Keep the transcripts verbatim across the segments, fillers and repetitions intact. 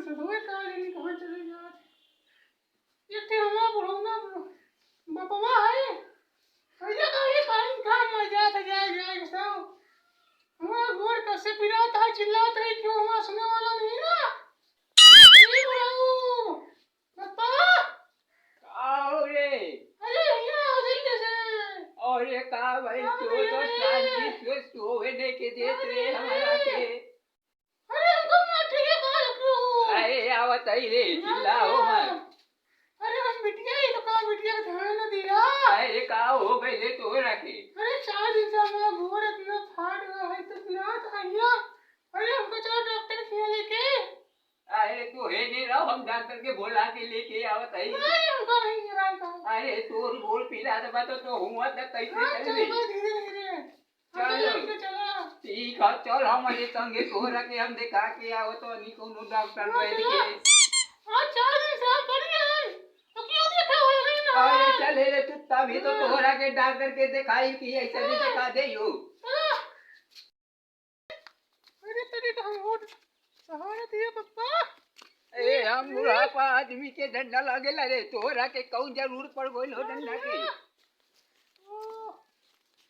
तो धोए का लेने कहाँ चले जात? एक ठे हमार बुढ़ौना बपवा है। भैया का ये पानी का मर जात है, जाए, जाए के सब। हमार गोड़ कैसे पिरात है, चिल्लात है, क्यों हमार सुने वाला नहीं ना? ए बुढ़ऊ, बप्पा। का हो रे? अरे, भैया, आ जल्दी से। अरे, का भाई, का तू तो भैया रे? शांति से सोवे नहीं के देत रे हमरा के। अरे, हमको मार दिया, का क्यों? अरे, आवत ही रे, ना, चिल्लाओ ना। मत। अरे, हम बिटिया, ये तो का बिटिया का ध्यान न दिया। अरे, का हो गई रे तोरा के? अरे, चार दिन से हमारा गोड़ इतना फाट गया है, तो पिरात है भैया। अरे, हमको चलो डॉक्टर के यहाँ लेके। अरे, तू है नहीं रहो, हम डॉक्टर के बोला के लेके आवत है। नहीं, हमको नहीं गिराएगा। अरे, तोर गोड़ पिरात बा तो, तो हुआ तक कैसे हाँ, चलबे? चलो, धीरे, धीरे। चल। चलो, चलो। ठीक है, चल, हमारे संगे तोहरा के हम देखा के आवत हनी, कोनो डॉक्टर हाँ, बैठ चलो। के। हाँ, चार दिन से आप बढ़िया हैं, तो क्यों देखा हो रही ना? अरे, चल, हे रे, तू तभी तो हाँ। तोहरा के डॉक्टर के देखाई कि ऐसा भी हाँ। देखा दे यो। चलो। अरे, तेरी तो हम बहुत सहारा दिए, पप्पा। ए, हम बुढ़ापा आदमी के डंडा लागेला रे, तोहरा के कौन जरूर पड़ गइल हो डंडा के? ओ,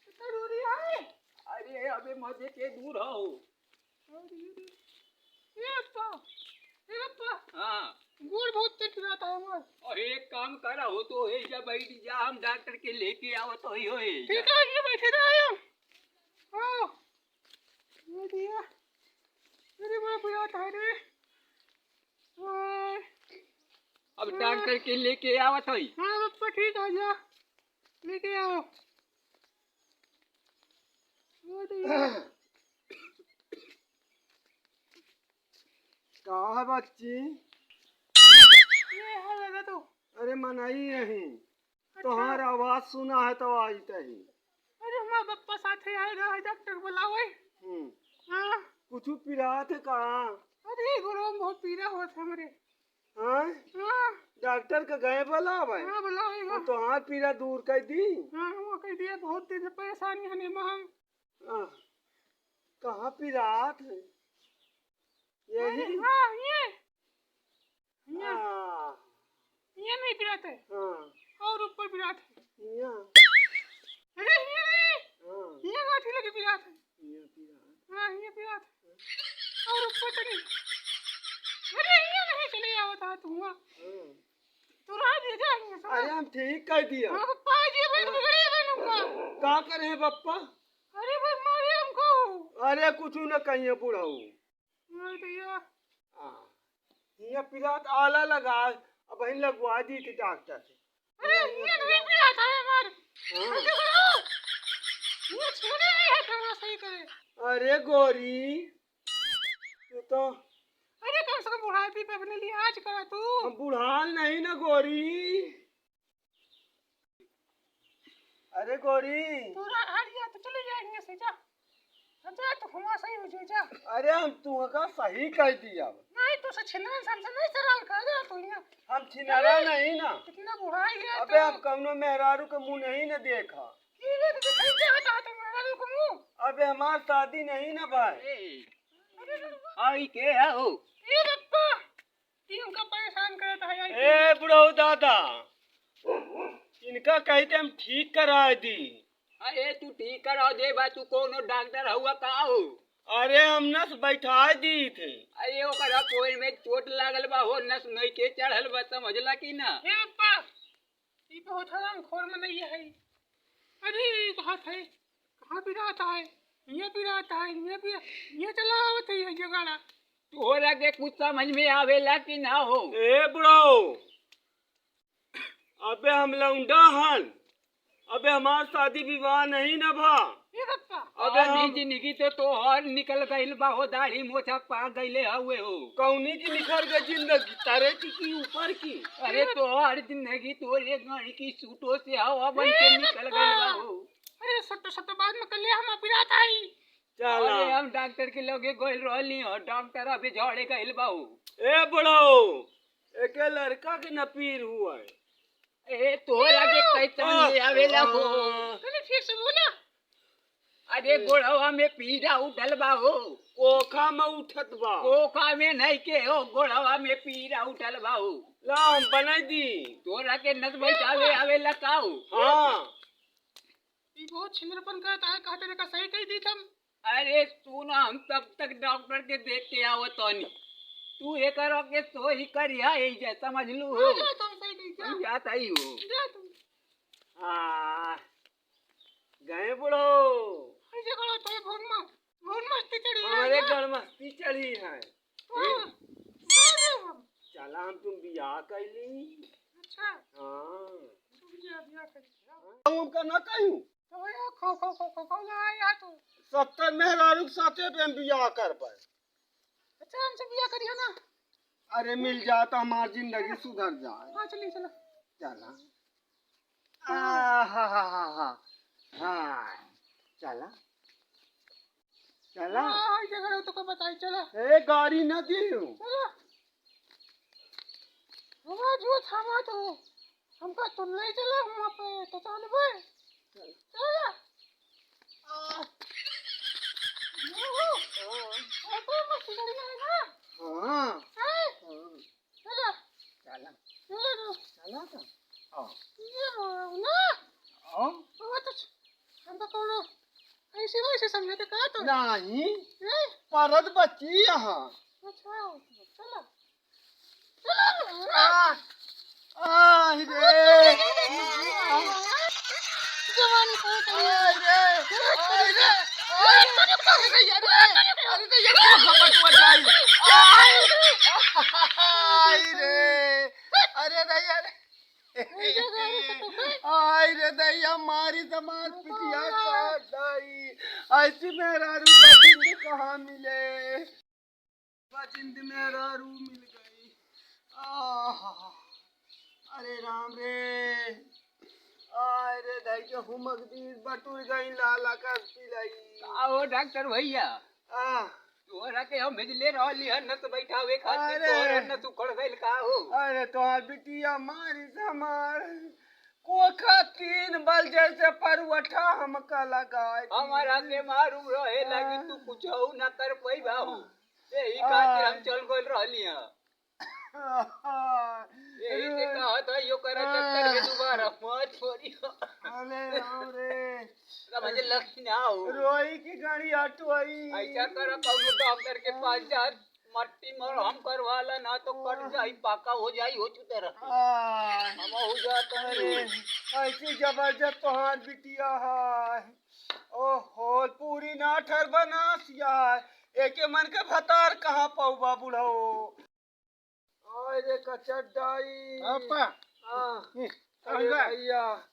कितना दूरी है? अरे, अबे मजे के दूर हो। अरे, ये अप्पा, ये अप्पा। हाँ। गोड़ बहुत तेज पिरात है हमार। अरे, एक काम करा हो तो, हे जा बैठ जा, हम डॉक्टर के लेके आवत हो, ही हो, हे जा। ठीक है, ये बैठे रहो। हाँ। ये दिया। अरे, बड़ा पिरात है रे। हाँ। अब हाँ। डॉक्टर के लेके आवत हई। हाँ, पप्पा, ठीक है, जा। लेके आओ। वो दिया। का है बच्ची? ये है दादा तो। अरे, मनई नहीं। अच्छा। तोहार आवाज सुना है तो आई तही। अरे, हमार बप्पा साथे आए रहा है, डॉक्टर बुलावे। हम्म। हाँ। कुछ पिरात है का? अरे, गोड़वा में बहुत पीरा होत है हमरे। हाँ? हाँ। डॉक्टर के गए बुलावे? हाँ, बुलावे, हाँ। तोहार पीरा दूर कर दी? हाँ, वो कह दिया, बहुत दिन से परेशानी है, नहीं मांग। आह, कहाँ पिरात है? यही? अरे, हाँ, ये। हियाँ। आह। हियाँ नहीं पिरात है। हाँ। और ऊपर पिरात है। हियाँ। अरे, हियाँ नहीं। हाँ। हियाँ गाँठी लगे पिरात है। हियाँ पिरात। हाँ, हियाँ पिरात है। और ऊपर तनी। अरे, हियाँ नहीं चले आवत है तू, हाँ। हाँ। तू रह दे, जा हियाँ से। अरे, हम ठीक कर दिया। हाँ, पप्पा, ये भाई हाँ। बिगड़े बन हुआ। का करे है पप्पा? अरे भाई, मारे हमको। अरे, कुछ न कहिए बुढ़ऊ। मार दिया। हाँ। हियाँ पिरात आला लगा, अब हियाँ लगवा दी थी डॉक्टर से। अरे, हियाँ नहीं पिरात है हमार। हाँ। अरे, बड़ो, हियाँ छूने नहीं है, कहाँ सही करे। अरे गोरी, तू तो अरे, कम से कम बुढ़ापी पे अपने लिहाज करा तू। हम बुढ़ान नहीं ना गोरी। अरे गोरी। तू रा-, हट जा, तू चले जा हियाँ से, जा। जा, तू हुआँ सही हो जा, जा। अरे हम तुहका सही कह दिया। नहीं, तू से छिनरा से हमसे नहीं सराल कर जा तू हियाँ। हम छिनरा अरे, नहीं ना। कितना बुढ़ाई है अबे तू। हम कौनो मेहरारू के मुँह नहीं ना देखा। ये ले, तू दिखाई क्या होता है तू मेहरारू के मुँह? अबे हमार शादी नहीं ना भाई। अरे, अरे, अरे। आई के है हो? ए बप्पा, ई हमका परेशान करत है, आई ए बुढ़ऊ दादा, इनका कहते हम ठीक करा दी। अरे तू ठीक करा दे बा, तू कोनो डॉक्टर हुआ का हो? अरे हम नस बैठा दी थे। अरे ओकरा पोल में चोट लागल बा हो, नस नहीं के चढ़ल बा, समझला कि ना? हे पप्पा, ई बहुत हरामखोर मनैया है। अरे ई कहाँ थे? कहाँ पिरात है? ये पिरात है, ये पिरा-, ये चला आवत है ये जगाड़ा। तोहरा के कुछ समझ में आवेला कि ना हो? ए बुढ़ऊ, अबे हम लौंडा हन, अबे हमार शादी विवाह नहीं न भा। ए बप्पा। अबे आधी हम जिंदगी तो तोहर निकल गइल बा हो, दाढ़ी मोछा पाक गइले हउए हो। कौनी की निखर गई जिंदगी, तारे की, की ऊपर की? अरे तोहर जिंदगी तोरे गाड़ी की सूटों से हवा बन के ए निकल गइल बा बप्पा। हो। अरे सत्तो सत्तो बाद में कर ले, हम पिरात आई। चला। अरे हम डॉक्टर के लगे गइल रहली हो, डॉक्टर अबे झड़े गइल बा हो। ए बुढ़ऊ, एके लड़का के न पीर हुआ है। ए, तोहरा के कैसन ले आवेला हो? तनी ठीक से बोला। अरे, गोड़वा में पीरा उठल बा हो। कोखा में उठत बा। कोखा में नहीं के हो, गोड़वा में पीरा उठल बा हो। ला, हम बनाई दी। तोरा के नस बैठावे आवे ला का हो? हाँ। ई बहुत छिनरपन करत है, कहते देखा सही कही दी तुम। अरे सुन, हम तब तक डॉक्टर के देख के आवत तनी। तू एकरो के सही करिहा, यही जे समझ लू हो। जा तुम सही नहीं, जा। हम जात आई हो। जा तुम। हाँ, गए बुढ़ो। हर जगह तो बहुत मस्त, बहुत मस्ती चढ़ी है हमारे ना। घर मस्ती चढ़ी है। हाँ, ए? अरे बाबा। चला हम तुम बियाह कर ली। अच्छा। हाँ। तुम बियाह, बियाह कर लिया। हम उनका ना कहूँ। तो भैया, खो, खो, खो, खो, खो, ना आया तो। सत्तर मेहरारू के साथे पे हम बियाह कर पाए। अच्छा, हमसे बियाह करिए ना। अरे, मिल जाए तो हमार जिंदगी सुधर जाए। हाँ, चलिए, चलो। चला। आ, हा, हा, हा, हा। हाँ, चला। चला। हाँ, हाँ, जगह हो तो को बताई, चला। ए, गाड़ी ना दियो। चला। हमार जो थामा तो, हमका तो नहीं चला, हम पे तो चल बे। चला। आ। ये हो। हाँ। और कोई मस्ती करी है ना? हाँ। हैं? हाँ। चला। चला। चला तो। चला तो। आओ। ये बोलो ना। आओ। वो तो छ-, हमका कोनो ऐसी वैसी समझे थे का तो? नहीं। हैं? परत बच्ची यहाँ। अच्छा, चला। चला। आ, आ, रे। जवानी को तो आ, रे। आ, रे। आ, रे, यार, रे। अरे, तो ये तो खबर तो बताई। आ, आ, रे। अरे, रे, यार। आई रे दैया, मारी समाज पिटिया का दाई। ऐसी मेहरारू का जिंद कहाँ मिले? बा जिंद मेहरारू मिल गई। आह, अरे राम रे। आय रे दाई के हुमक दी, बटुर गई लाला का पिलाई। का हो डॉक्टर भैया? आह। तोहरा के हम भेजले रहली हन, नस बैठावे खातिर, अरे। तोहरा नस उखड़ गइल का हो? अरे, तोहार बिटिया मारी से हमार कोखा तीन बल जैसे परवठा हमका लगाए दी। हमारा के मालूम रहे ला कि तू कुछ ना कर पइबा हो। यही खातिर हम चल गइल रहली हन। यही से कहत है, यो करे चक्कर में दोबारा मत पड़ी। अरे राम रे। समझ लगी ना हो। रोई की गणी अटोई। ऐसा कर, कौनो डॉक्टर के पास जा, मट्टी मलहम करवा ला, ना तो कट जाई, पाका हो जाई, हो चुके रहे। हाँ। हम हो जाता अरे, नहीं। ऐसी जबरदस्त तोहार बिटिया है। ओहो, पूरी ना ठर बनासिया है। एके मन के भतार कहाँ पौबा बुढ़ऊ। आय रे कचड्डाई। आपा। हाँ। हम्म, अरे समझा? भैया,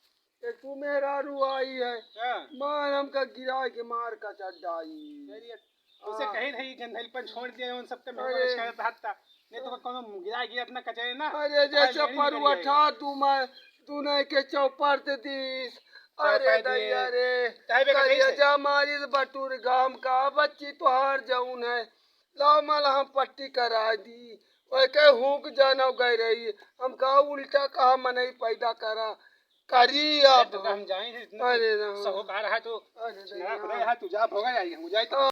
एक तू मेहरारू आई है। हाँ। मार हमका गिरा के मार कचड्डाई। अरे, उसे हाँ। कही रही, गंधलपन छोड़ दिया, उन सबके मेहमान अरे। करत रहता। नहीं तो कोनो गिरा गिरा इतना कचरे ना। अरे, हाँ, जैसे लेडी निकल परवठा गई। तू मैं, तू नहीं के चौपट दीस। अरे चौपट दे। दैया रे, काहे बे कचरे से? कलेजा मारी बटुर गाम का बच्ची तोहार जौन है। लाओ मलहम पट्टी करा दी। ओके हुक जानो गए रही। हम कहा उल्टा कहा मनई पैदा करा। करी अरे आप। तो हम जाए थे, इतना अरे राम। साहूकार है तो अरे ना राम। खुदा है, तू जा, भोगा जाएगी, हम जाए तो।